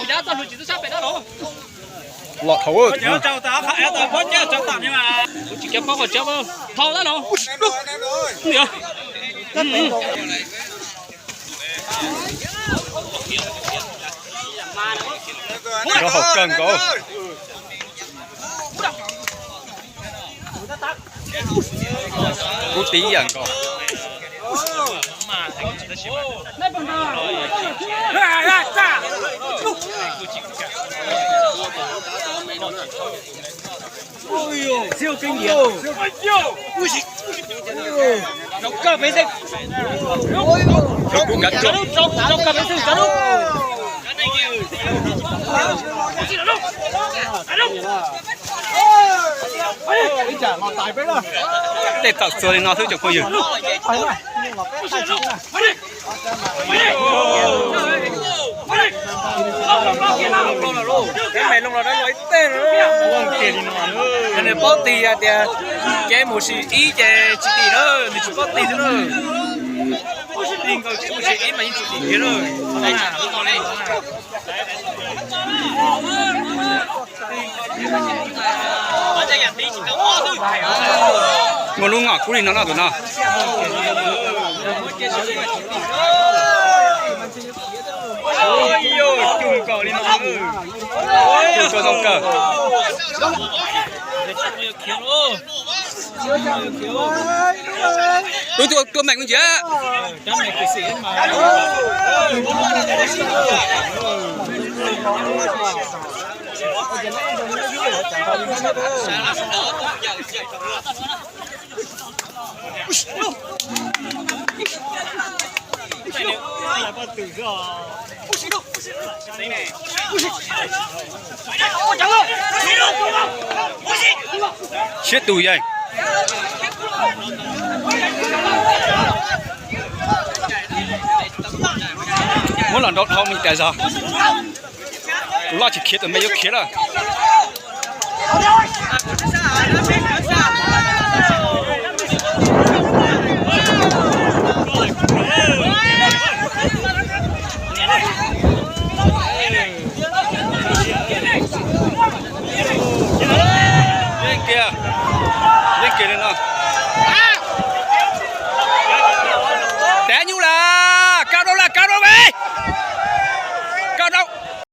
Los thaum tsis cov pob qhov tsev thau tab los. Nrov haum kawg nkaus. Kub tib yam nkaus. Kub kav tsov. Tej tawm txua li no xwb tsoom phooj ywg. Peb me loo los dab los ib teg. Yog nws paub tig hais tias kev mus sim ib ces tsis dim na, nws tsis paub tig xwb na. Tig nkaus kev mus sim ib mas yeej tsis dim kiag na. Muaj lub ngom kub li no no tus no. Cug tau zoo kawg. Tub tuaj tuaj meem me ntsis. Siab tus yeej. Muab los nrau dhau me tas zog. Tus loj tsis khiav tus me yuav khiav lawm. Yeej kiag, yeej kiag li no.